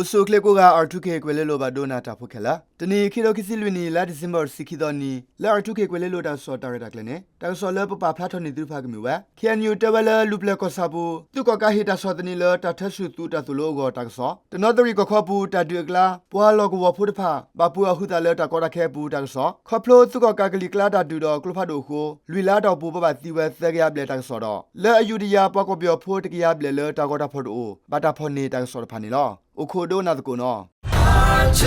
ယဆိၣ်ချ့ကိးဂၤ R two K ကွဲၤလ့လိၤဘၣ်ဒိနၤတၢ်ဖိခဲလၢာ်, တနံၤအံၤ ခံထိခံဆံလွံၢ်နံၣ် လါဒံၣ်စ့ဘၢၣ် တဆံခံသီနံၤ လၢ R two K ကွဲၤလ့လိၤတၢ်ကစီၣ်တၢ်ရဲၣ်တၢ်ကျဲၤန့ၣ် တၢ်ကစီၣ်လၢပပာ်ဖျါထီၣ်န့ၢ်သုတဖၣ်ကမ့ၢ်ဝဲ ခ့ၣ်အဲၣ်ယူၣ် တဲဝဲလၢလူၤပျဲၢ်ကီၢ်ဆၣ်ပူၤ သုးကီၣ်ကးဟ့ၣ်တၢ်ဆီၣ်သနံးလၢတၢ်ထၢဆူၣ်သုးတၢ်သိၣ်လိအဂီၢ်တၢ်ကစီၣ်, တနီသရံၣ်ကီၢ်ခီပူၤ တၢ်ဒုးအကျါ ပှၤလီၢ်ကဝီၤဖိတဖၣ် ဘၣ်ပှ့ၤအီၣ်ဟုသးလၢတၢ်ကီတၢ်ခဲအပူၤတၢ်ကစီၣ်, ခီဖျိသုးကီၣ်ကးကလံၤကျါတၢ်ဒုးဒီးကျိဖးဒိၣ်အဃိ လွံၢ်လါအတီၢ်ပူၤ ပှၤဘၣ်သံဝဲသၢကယၤဘျဲၣ်တၢ်ကစီၣ်ဒီး လၢအယူးတယၤပှၤကီၢ်ပယီၤဖိတကယၤဘျဲၣ်လၢတၢ်ဂီၤတၢ်ဖီၣ်တအိၣ် ဘၣ်တၢ်ဖီၣ်န့ၢ်တၢ်ကစီၣ်တဖၣ်န့ၣ်လီၤ. အိၣ်ခိးဒိကနၣ်သကိးနီၤ. ခံထိ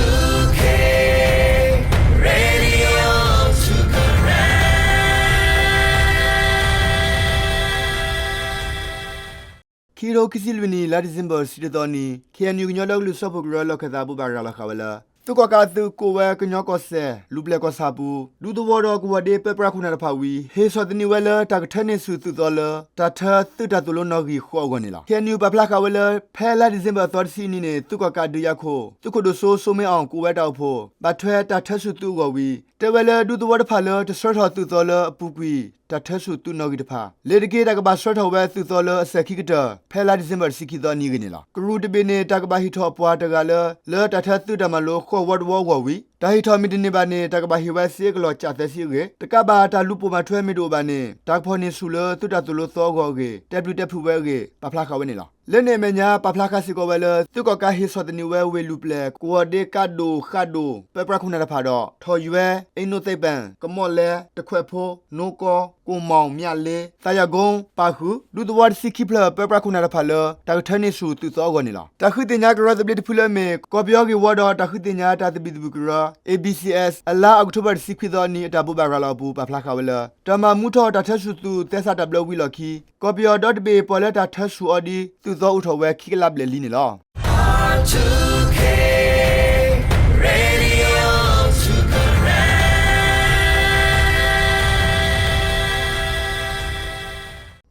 ခံဆံလွံၢ်နံၣ် လါဒံၣ်စ့ဘၢၣ် တဆံတသီနံၤ ခ့ၣ်အဲၣ်ယူၣ် ကညီဒီကလုာ်စၢဖှိၣ်ကရၢ လီၢ်ခၢၣ်သးဘိးဘၣ်ရၤလီၤဃာ်ဝဲလၢ သုးကီၣ်ကးအသုးကိးဝဲကညီကီၢ်စဲၣ် လူၤပျဲၢ်ကီၢ်ဆၣ်ပူၤ ဒူသဝီဒီးကဝီၤဒ့ပၢပြးခိၣ်နၢ်တဖၣ်ဝံၤ ဟ့ၣ်ဆီၣ်သနံးဝဲလၢတၢ်ကထၢန့ၢ်ဆူၣ်သုးသီလၢ တၢ်ထၢသုးတၢ်သိၣ်လိနီၣ်ဂံၢ်ဃိးအဂီၢ်န့ၣ်လီၤ. ခ့ၣ်အဲၣ်ယူၣ် ပာ်ဖျါဃာ်ဝဲလၢ ဖဲလါဒံၣ်စ့ဘၢၣ်အသီတဆံအနံၤန့ၣ် သုးကီၣ်ကးဒုးယၤခိၣ် သုးခိၣ်ဒိၣ်စိ စိမ့အီၣ် ကိးဝဲတၢ်အိၣ်ဖှိၣ် ဘၣ်ထွဲတၢ်ထၢဆူၣ်သုးအဂီၢ်ဝံၤ တဲဝဲလၢဒူသဝီတဖၣ်လၢတဆှၢထီၣ်သုးသီလၢအပူၤကွံာ် တၢ်ထၢဆူၣ်သုးနီၣ်ဂံၢ်တဖၣ် လ့ၤတက့ၢ်တၢ်ကဘၣ်ဆှၢထီၣ်ဝဲသုးသီလၢအစဲၤခံကတၢၢ် ဖဲလါဒံၣ်စ့ဘၢၣ် တဆံခံသီနံၤအဂ့ၢ်န့ၣ်လီၤ. ကရူၢ်တဘ့ၣ်န့ၣ် တၢ်ကဘၣ်ဟ့ၣ်ထီၣ်ပှၤတဂၤလၢ လၢတၢ်ထၢသုးတၢ်မၤလိဃိးဝီတဝီအဂီၢ်ဝံၤ တၢ်ဟ့ၣ်ထီၣ်မ့ၢ်တန့ၢ်ဘၣ်န့ၣ် တၢ်ကဘၣ်ဟ့ၣ်ဝဲစ့အကလီၢ်ကၠးသၢဆံအဂ့ၢ်, တကးဘၣ်တၢ်လူၤပိာ်မၤထွဲမ့ၢ်တအိၣ်ဘၣ်န့ၣ် တၢ်ကဖီၣ်န့ၢ်ဆူၣ်လၢသုးတၢ်သိၣ်လိသီအဂီၢ်အဂ့ၢ် တဲဘျုးတဲဖုးဝဲအဂ့ၢ် ပာ်ဖျါဃာ်ဝဲန့ၣ်လီၤ. လၢန့ၣ်အမဲာ်ညါ ပာ်ဖျါဃာ်စ့ၢ်ကီးဝဲလၢ သုးကီၣ်ကးဟ့ၣ်ဆီၣ်သနံးဝဲဝ့ၢ်လူၤပျဲၢ် ကဝီၤဒ့ကးဒိၣ်ဃးဒိၣ် ပၢပြးခိၣ်နၢ်တဖၣ်ဒီး ထီၣ်ယွဲ, အ့နိသ့ပၣ်, ကမီၣ်လဲ, တခွဲးဖိ, နိကီ, ကိၣ်မီၣ်, မၠးလ့, သးယၤကိ, ပာ်ဃုာ် ဒူသဝီတဆံခံဖျၢၣ် ပၢပြးခိၣ်နၢ်တဖၣ်လၢ တၢ်ကထၢန့ၢ်ဆူၣ်သုးသီအဂီၢ်န့ၣ်လီၤ. တၢ်ဃုသ့ၣ်ညါကရၢသဘျ့တဖုလၢအမ့ၢ် ကီၢ်ပယီၤဂ့ၢ်ဝီဒီးတၢ်ဃုသ့ၣ်ညါတၢ်သဘံၣ်သဘုၣ်ကရၢ A B C S အလါအီးကထိဘၢၣ်တဆံခွံသီနံၤ အတၢ်ဘိးဘၣ်ရၤလီၤအပူၤ ပာ်ဖျါဃာ်ဝဲလၢ တၢ်မၤမူထီၣ်တၢ်ထၢဆူၣ်သုးသဲစးတၢ်ဘျၢဝံၤလီၢ်ခံ ကီၢ်ပယီၤဒီတဘ့ၣ်ပှၤလၢတၢ်ထၢဆူၣ်အီၤဒ် သုးသီအိၣ်ထီၣ်ဝဲခံကလးဘျဲၣ်လံန့ၣ်လီၤ.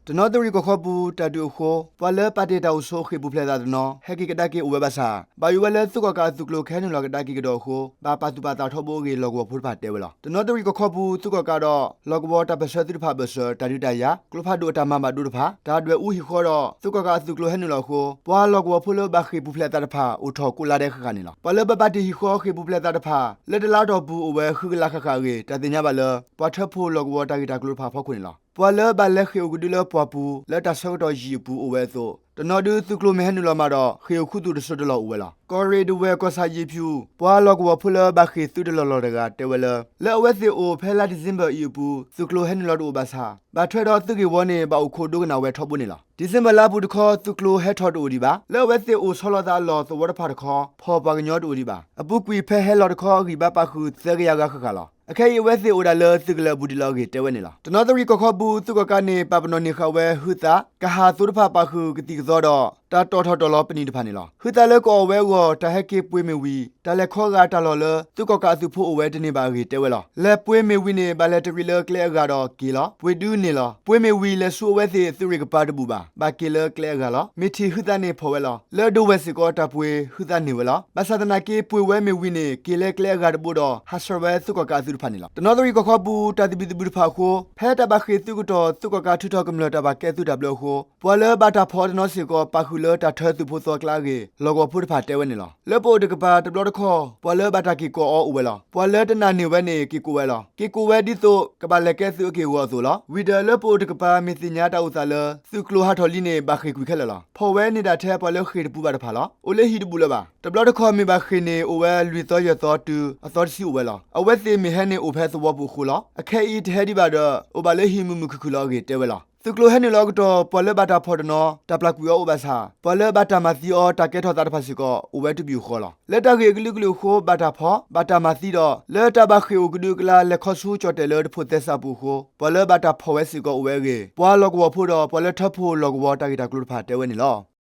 တနီသရံၣ်ကီၢ်ခီပူၤ တၢ်ဒုးအဃိ ပှၤလၢပာ်တ့ၢ်တၢ်အိၣ်ဆိးဃ့ၢ်ပူၤဖျဲးသးတနီၤ ဟဲက့ၤကဒါက့ၤအိၣ်ဝဲဘၣ်ဆၣ် ဘၣ်ယိၣ်ဝဲလၢသုးကီၣ်ကးအသုးကျိၤကဟဲနုာ်လီၤကဒါက့ၤကဒီးအဃိ ဘၣ်ပာ်သူၣ်ပာ်သးထီဘိအဂ့ၢ် လီၢ်ကဝီၤဖိတဖၣ်တဲဝဲလီၤ. တနီသရံၣ်ကီၢ်ခီပူၤ သုးကီၣ်ကးဒီး လီၢ်ကဝီၤတၢ်ပၢၢ်ဆၢသုးတဖၣ်အဘၢၣ်စၢၤ တၢ်ဒုးတၢ်ယၤ ကျိဖးဒိၣ်အတၢ်မၤဘၣ်ဒိတဖၣ် တၢ်ဒွဲၣ်အူဟံၣ်ဃီဒီး သုးကီၣ်ကးအသုးကျိၤဟဲနုာ်လီၤအဃိ ပှၤလီၢ်ကဝီၤဖိလၢဘၣ်ဃ့ၢ်ပူၤဖျဲးသးတဖၣ် အိၣ်ထီၣ်ကိးလါဒဲးဃၣ်ဃၣ်န့ၣ်လီၤ. ပှၤလၢဘၣ်ပာ်တ့ၢ်ဟံၣ်ဃီဃ့ၢ်ပူၤဖျဲးသးတဖၣ် လၢတလါအတီၢ်ပူၤအိၣ်ဝဲဃုကလးဃၣ်ဃၣ်အဂ့ၢ် တၢ်သ့ၣ်ညါဘၣ်လၢ ပှၤထၢဖှိၣ်လီၢ်ကဝီၤတၢ်ဂ့ၢ်တၢ်ကျိၤတဖၣ်အဖီခိၣ်န့ၣ်လီၤ. ပှၤလၢဘၣ်လဲၤဃ့ၢ်အိၣ်ကဒုလၢပှၢ်ပူၤ လၢတၢ်ဆၢကတီၢ်ယံာ်အပူၤအိၣ်ဝဲအသိး တနီၤဒုးသုးကျိၤမ့ၢ်ဟဲနုာ်လီၤမးဒီး ဃ့ၢ်အိၣ်ခူသူၣ်တစိၢ်တလီၢ်အိၣ်ဝဲလီၤ. ကီၢ်ရ့ၣ်ဒဝဲၢ်ကီၢ်ဆၣ်ယံၤဖၠူၣ် ပှၤလီၢ်ကဝီၤဖိလၢဘၣ်ဃ့ၢ်သုးတလီၢ်လီၢ်တဂၤတဲဝဲလၢ လၢအဝဲသ့ၣ်အိၣ်ဖဲလါဒံၣ်စ့ဘၢၣ်အံၤအပူၤ သုးကျိၤဟဲနုာ်လီၤတအိၣ်ဘၣ်ဆၣ် ဘၣ်ထွဲဒီးသုးဂ့ၢ်ဝီန့ၣ် ဘၣ်အိၣ်ခိးဒိကနၣ်ဝဲထီဘိန့ၣ်လီၤ. ဒံၣ်စ့ဘၢၣ်လါပူၤတခီ သုးကျိၤဟဲထီၣ်တအိၣ်ဒံးဘၣ်. လၢအဝဲသ့ၣ်အိၣ်ဆီလီၤသးအလီၢ်သဝီတဖၣ်တခီ ဖီၣ်ပှၤကညီတအိၣ်ဒံးဘၣ်. အပူၤကွံာ်ဖဲဟဲလီၤတခီ အဂံၢ်ဘါပာ်ဃုာ်သၢကယၤဂၤဃၣ်ဃၣ်လီၤ. အခဲအံၤအဝဲသ့ၣ်အိၣ်ဒၣ်လၢသုးကလၢၤအပူၤဒံးလီၤအဂ့ၢ်တဲဝဲန့ၣ်လီၤ. တနီသရံၣ်ကီၢ်ခီပူၤ သုးကီၣ်ကးန့ၣ်ပာ်ပနီၣ်န့ၢ်ဃာ်ဝဲဟုသး ကဟၣ်အသိတဖၣ်ပာ်ဃုာ်ကသံၣ်ကသီဒီး တၢ်တီၣ်ထီၣ်တီၣ်လီၤပနံာ်တဖၣ်န့ၣ်လီၤ. ဟုသးလၢကအီၣ်ဝဲအဂီၢ် တၢ်ဟဲက့ၤပှ့ၤမ့ၢ်ဝံၤ တၢ်လဲၤခီဂာ်တၢ်လီၢ်လၢ သုးကီၣ်ကးအသုးဖိအိၣ်ဝဲတန့ၢ်ဘၣ်အဂ့ၢ်တဲဝဲလီၤ. လဲၤပှ့ၤမ့ၢ်ဝံၤန့ၣ် ဘၣ်လဲၤတရံးလၢကျဲအဂၤဒီးက့ၤလီၤ. ပှ့ၤဒုးန့ၢ်လီၤ. ပှ့ၤမ့ၢ်ဝံၤ လဲၤဆူအဝဲသ့ၣ်သုးရ့ၣ်ကပၤတဘူၣ်ဘၣ်. ဘၣ်က့ၤလၢကျဲအဂၤလီၤ. မ့ၢ်ထံၣ်ဟုသးန့ၣ်ဖီၣ်ဝဲလီၤ. လၢအဒိဝဲၢ်စ့ၢ်ကီးတၢ်ပှ့ၤဟုသးန့ၢ်ဝဲလီၤ. ဘၣ်ဆၣ်သနာ်က့ ပှ့ၤဝဲမ့ၢ်ဝံၤန့ၣ် က့ၤလၢကျဲအဂၤတဘိဒီး ဟးဆှဲးဝဲသုးကီၣ်ကးအသုးတဖၣ်န့ၣ်လီၤ. တနီသရံၣ်ကီၢ်ခီပူၤ တၢ်သဘံၣ်သဘုၣ်တဖၣ်အဃိ ဖဲတၢ်ဘၣ်ဃ့ၢ်သုးကတီၢ် သုးကီၣ်ကးထုးထီၣ်ကမျၢၢ်တၢ်ဘၣ်ကဲသုးတၢ်ဘျၢအဃိ ပှၤလၢဘၣ်တၢ်ဖီၣ်အီၤတနီၤစ့ၢ်ကီး ပာ်ဃုာ်လၢတၢ်ထၢသုးဖိသီအကျါအဂ့ၢ် လီၢ်ကဝီၤဖိတဖၣ်တဲဝဲန့ၣ်လီၤ. လၢပအိၣ်တကပၤတဘျီတခီၣ် ပှၤလၢဘၣ်တၢ်က့ၤကိးအီၤအိၣ်ဝဲလီၤ. ပှၤလၢတနာ်န့ၢ်ဝဲန့ၣ် က့ၤကိးဝဲလီၤ. က့ၤကိးဝဲဒ်သိး ကဘၣ်လဲၤကဲသုးအက့ၢ်အဂီၤအသိးလီၤ. ဝံၤဒီးလၢပအိၣ်တကပၤ မ့ၢ်သ့ၣ်ညါတၢ်အိၣ်သးလၢ သုးကျိၤဟးထီၣ်လံန့ၣ် ဘၣ်ဃ့ၢ်ကွံာ်ခဲလၢာ်လီၤ. ဖီၣ်ဝဲန့ၢ်ဒၣ်ထဲပှၤလၢဃ့ၢ်တပူၤဘၣ်တဖၣ်လီၤ. အိၣ်လၢဟံၣ်တဘူၣ်လၢၤဘၣ်. တဘျီတခီၣ်မ့ၢ်ဘၣ်ဃ့ၢ်န့ၣ် အိၣ်ဝဲလွံၢ်သီယဲၢ်သီတုၤ အသီတဆံအိၣ်ဝဲလီၤ. အဝဲသ့ၣ်မ့ၢ်ဟဲန့ၣ်အိၣ်ဖဲသဝီပူၤအဃိလီၤ. အခဲအံၤတဟဲဒံးဘၣ်ဒီး အိၣ်ဘၣ်လၢဟံၣ်မုာ်မုာ်ခုၣ်ခုၣ်လီၤအဂ့ၢ်တဲဝဲလီၤ. သုးကျိၤဟဲနုာ်လီၤအကတီၢ် ပှၤလၢဘၣ်တၢ်ဖီၣ်တနီၤ တၢ်ပျၢ်ကွံာ်အီၤအိၣ်ဘၣ်ဆၣ် ပှၤလၢဘၣ်တၢ်မၤသံအီၤ တၢ်ကဲထီၣ်သးတဖၣ်စ့ၢ်ကီး အိၣ်ဝဲတဘျုးဃီလီၤ. လၢတၢ်ဂ့ၢ်အကလုာ်ကလုာ်အဃိ ဘၣ်တၢ်ဖီၣ် ဘၣ်တၢ်မၤသံဒီး လၢတၢ်ဘၣ်ဃ့ၢ်အိၣ်ကဒုအကျါ လဲၤခီဆူကၠီၣ်တဲၣ်လၢတဖိးသဲစးပူၤအဃိ ပှၤလၢဘၣ်တၢ်ဖီၣ်ဝဲစ့ၢ်ကီးအိၣ်ဝဲအဂ့ၢ် ပှၤလီၢ်ကဝီၤဖိဒီး ပှၤလၢထၢဖှိၣ်လီၢ်ကဝီၤတၢ်ဂ့ၢ်တၢ်ကျိၤတဖၣ်တဲဝဲန့ၣ်လီၤ.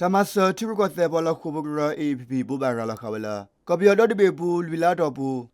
တၢ်မၤစၢၤထံရူၢ်ကီၢ်သဲးပှၤလီၢ်ဃိာ်ဖိကရၢ A A P P ဘိးဘၣ်ရၤလီၤဃာ်ဝဲလၢ ကီၢ်ပယီၤဒီတဘ့ၣ်အပူၤ လွံၢ်လါအတီၢ်ပူၤ ခီဖျိသုးကီၣ်ကးအသုးခးလီၤကျိဖးဒိၣ်အဃိ ပှၤ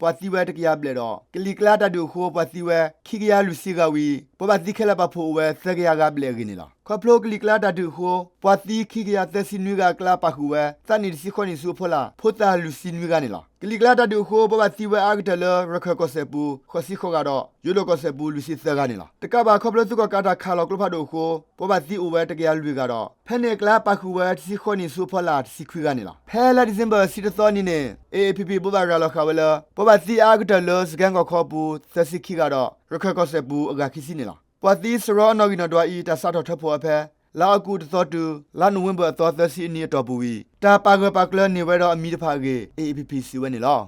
သံဝဲတကယၤဘျဲၣ်ဒီး ကလံၤကျါတၢ်ဒုးအဃိ ပှၤသံဝဲ ခံကယၤလွံၢ်ဆံဂၤဝံၤ ပှၤဘၣ်သံခဲလၢာ်ပာ်ဖှိၣ်အိၣ်ဝဲသၢကယၤဂၤဘျဲၣ်အဂ့ၢ်န့ၣ်လီၤ. ခီဖျိကလံၤကျါတၢ်ဒုးအဃိ ပှၤသံခံကယၤသၢဆံနွံဂၤအကျါပာ်ဃုာ်ဝဲ သးနံၣ်တဆံဃိးနံၣ်ဆူအဖီလာ် ဖိသၣ်လွံၢ်ဆံနွံဂၤန့ၣ်လီၤ. ကလံၤကျါတၢ်ဒုးအဃိ ပှၤဘၣ်သံဝဲအါကတၢၢ်လၢ ရခၢၣ်ကီၢ်စဲၣ်ပူၤ ဃိးဆံဃိးဂၤဒီး ယိၤဒိၣ်ကီၢ်စဲၣ်ပူၤ လွံၢ်ဆံသၢဂၤန့ၣ်လီၤ. တကးဘၣ် ခီဖျိသုးကီၣ်ကးတၢ်ခးလီၤကျိဖးဒိၣ်အဃိ ပှၤဘၣ်သံအိၣ်ဝဲတကယၤလွံၢ်ဂၤဒီး ဖဲန့ၣ်အကျါပာ်ဃုာ်ဝဲ တဆံဃိးနံၣ်ဆူအဖီလာ် တဆံခွံဂၤန့ၣ်လီၤ. ဖဲလါဒံၣ်စ့ဘၢၣ် ဆံတသီနံၤန့ၣ် A A P P ဘိးဘၣ်ရၤလီၤဃာ်ဝဲလၢ ပှၤဘၣ်သံအါကတၢၢ်လၢ စကဲၣ်ကီၢ်ခီပူၤ သၢဆံခံဂၤဒီး ရခၢၣ်ကီၢ်စဲၣ်ပူၤ အဂၤခံဆံန့ၣ်လီၤ. ပှၤသံစရီအနီၣ်ဂံၢ်နီၣ်ဒွးအံၤ တၢ်စးထီၣ်ထၢဖှိၣ်ဝဲဖဲ လါအီကူးတသီတုၤ လါနိၣ်ဝ့ဘၢၣ်အသီသၢဆံအနံၤအတီၢ်ပူၤဝံၤ တၢ်ပာ်ဂၢၢ်ပာ်ကျၢၤန့ၢ်ဝဲဒီးအမံၤတဖၣ်အဂ့ၢ် A A P P စံးဝဲန့ၣ်လီၤ.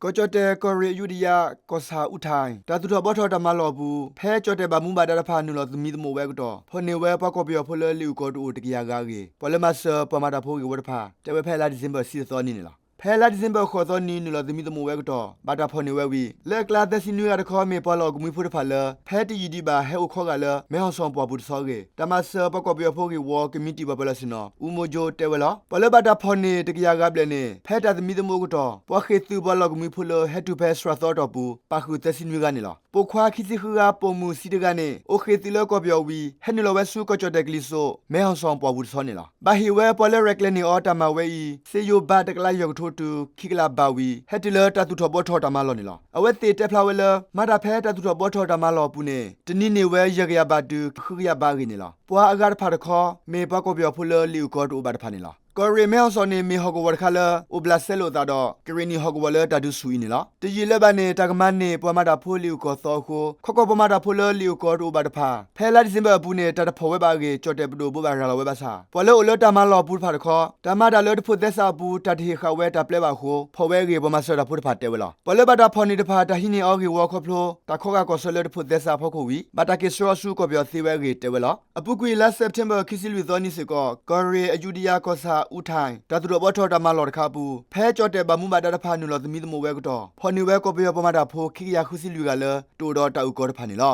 ကီၢ်ကၠီၣ်တဲၣ် ကီၢ်ရ့ၣ်အယူဒယါ ကီၢ်ဆၣ်အူထၣ် တၢ်သူၣ်ထီၣ်ဘှီထီၣ်တၢ်မၤလီၢ်အပူၤ ဖဲကၠီၣ်တဲၣ်ဘၣ်မူဘၣ်ဒါတဖၣ် နုာ်လီၤသမံသမိးဝဲအကတီၢ် ဖီၣ်န့ၢ်ဝဲပှၤကီၢ်ပယီၤဖိလၢလံာ်အိၣ်ကီၢ်တအိၣ်တကယၤဂၤအဂ့ၢ် ပှၤလၢမၤစၢၤပှၤမၤတၢ်ဖိဂ့ၢ်ဝီတဖၣ် တဲဝဲဖဲလါဒံၣ်စ့ဘၢၣ် ဆံတသီနံၤန့ၣ်လီၤ. ဖဲလါဒံၣ်စ့ဘၢၣ် ဃိးသီနံၤ နုာ်လီၤသမံသမိးဝဲအကတီၢ် ဘၣ်တၢ်ဖီၣ်န့ၢ်ဝဲဝံၤ လၢအကျါသၢဆံနွံဂၤတခီ မ့ၢ်ပှၤလီၢ်အိၣ်ကမှံဖိတဖၣ်လၢ ဖဲတယံာ်ဒံးဘၣ် ဟဲအိၣ်ခီဂာ်လၢ မဲၣ်ဟီၣ်စီၣ်ပှၢ်ပူၤတဆီအဂ့ၢ် တၢ်မၤစၢၤပှၤကီၢ်ပယီၤဖိဂ့ၢ်ဝီ ကမံးတံာ်ပှၤပၢၤလီၢ်ဆ့ၣ်နီၤ အူမိကၠိ တဲဝဲလီၤ. ပှၤလၢဘၣ်တၢ်ဖီၣ်န့ၢ်တကယၤဂၤဘျဲၣ်န့ၣ် ဖဲတၢ်သမံသမိးအကတီၢ် ပှၤဃ့ၢ်သုးပှၤလီၢ်အိၣ်ကမှံဖိလၢ ဟဲတုၤဖဲစှၤသီအတီၢ်ပူၤ ပာ်ဃုာ်သၢဆံနွံဂၤန့ၣ်လီၤ. ပိာ်ခွါခံဆံဃုဂၤ ပိာ်မုၣ်ဆံတဂၤန့ၣ် အိၣ်ဃ့ၢ်သုးလၢကီၢ်ပယီၤဝံၤ ဟဲနုာ်လီၤဝဲဆူကီၢ်ကၠီၣ်တဲၣ်ကလံၤစိး မဲၣ်ဟီၣ်စီၣ်ပှၢ်ပူၤတဆီန့ၣ်လီၤ. ဘၣ်ဟ့ၣ်ဝဲပှၤလၢရဲၣ်ကျဲၤန့ၢ်အီၤတၢ်မၤဝဲအံၤ စ့ယိၤဘးတကလးယဲၢ်ကထိတုၤ ခံကလးဘးဝံၤ ဟဲတုၤလၢတၢ်သူၣ်ထီၣ်ဘှီထီၣ်တၢ်မၤလီၢ်န့ၣ်လီၤ. အဝဲသ့ၣ်တဲဖျါဝဲလၢ မၤတၢ်ဖဲတၢ်သူၣ်ထီၣ်ဘှီထီၣ်တၢ်မၤလီၢ်အပူၤန့ၣ် တနံၤန့ၢ်ဝဲ ယဲၢ်ကယၤဘးတုၤ ဃုကယၤဘးအဂ့ၢ်န့ၣ်လီၤ. ပှၤအဂၤတဖၣ်တခီ မ့ၢ်ပှၤကီၢ်ပယီၤဖိလၢလံာ်အိၣ်ကီၢ်တအိၣ်ဘၣ်တဖၣ်န့ၣ်လီၤ. ကီၢ်ရ့ၣ်မဲၣ်ဟီၣ်စီၣ်န့ၣ် မ့ၢ်ဟီၣ်ကဝီၤတခါလၢ အိၣ်ဘျးစဲလိာ်အသးဒီး ကရ့ၣ်နံၣ်ဟီၣ်ကဝီၤလၢတၢ်ဒုးဆူၣ်အံၤန့ၣ်လီၤ. တယံာ်လၢၤဘၣ်န့ၣ် တၢ်ကမၤန့ၢ်ပှၤမၤတၢ်ဖိလံာ်အိၣ်ကီၢ်သီအဃိ ခီကီၢ်ပှၤမၤတၢ်ဖိလၢလံာ်အိၣ်ကီၢ်တအိၣ်ဘၣ်တဖၣ် ဖဲလါဒံၣ်စ့ဘၢၣ်အပူၤန့ၣ် တၢ်တဖီၣ်ဝဲဘၣ်အဂ့ၢ် ကၠီၣ်တဲၣ်ပဒိၣ်ဘိးဘၣ်ရၤလီၤဝဲဘၣ်ဆၣ် ပှၤလၢအိၣ်လၢတၢ်မၤလီၢ်အပူၤတဖၣ်တခီ တၢ်မၤတၢ်လၢတဖိးသဲစးအပူၤ တၢ်တဟ့ၣ်ဃာ်ဝဲတၢ်ပျဲဘၣ်အဃိ ဖီၣ်ဝဲအဂ့ၢ် ပှၤမၤစၢၤတၢ်ဖိတဖၣ်တဲဝဲလီၤ. ပှၤလၢဘၣ်တၢ်ဖီၣ်န့ၢ်တဖၣ် တၢ်ဟံးန့ၢ်အီၤဂ့ၢ်ဝီခီဖျိ တၢ်ခီဂာ်ကီၢ်ဆၢလၢတဖိးသဲစးအဖီခိၣ်ဝံၤ ဘၣ်တၢ်က့ၤဆှၢအီၤဆူကီၢ်ပယီၤသ့ဝဲအဂ့ၢ်တဲဝဲလီၤ. အပူၤကွံာ်လါစဲးပထ့ဘၢၣ် ခံဆံလွံၢ်သီနံၤစ့ၢ်ကီး ကီၢ်ရ့ၣ်အယူဒယါ ကီၢ်ဆၣ်အူထၣ် တၢ်သူၣ်ထီၣ်ဘှီထီၣ်တၢ်မၤလီၢ်တခါအပူၤ ဖဲကၠီၣ်တဲၣ်ဘၣ်မူဘၣ်ဒါတဖၣ် နုာ်လီၤသမံသမိးဝဲအကတီၢ် ဖီၣ်န့ၢ်ဝဲကီၢ်ပယီၤပှၤမၤတၢ်ဖိ ခံကယၤဃုဆံလွံၢ်ဂၤလၢ တအိၣ်ဒီးတၢ်အုၣ်ကီၤတဖၣ်န့ၣ်လီ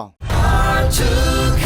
ၤ.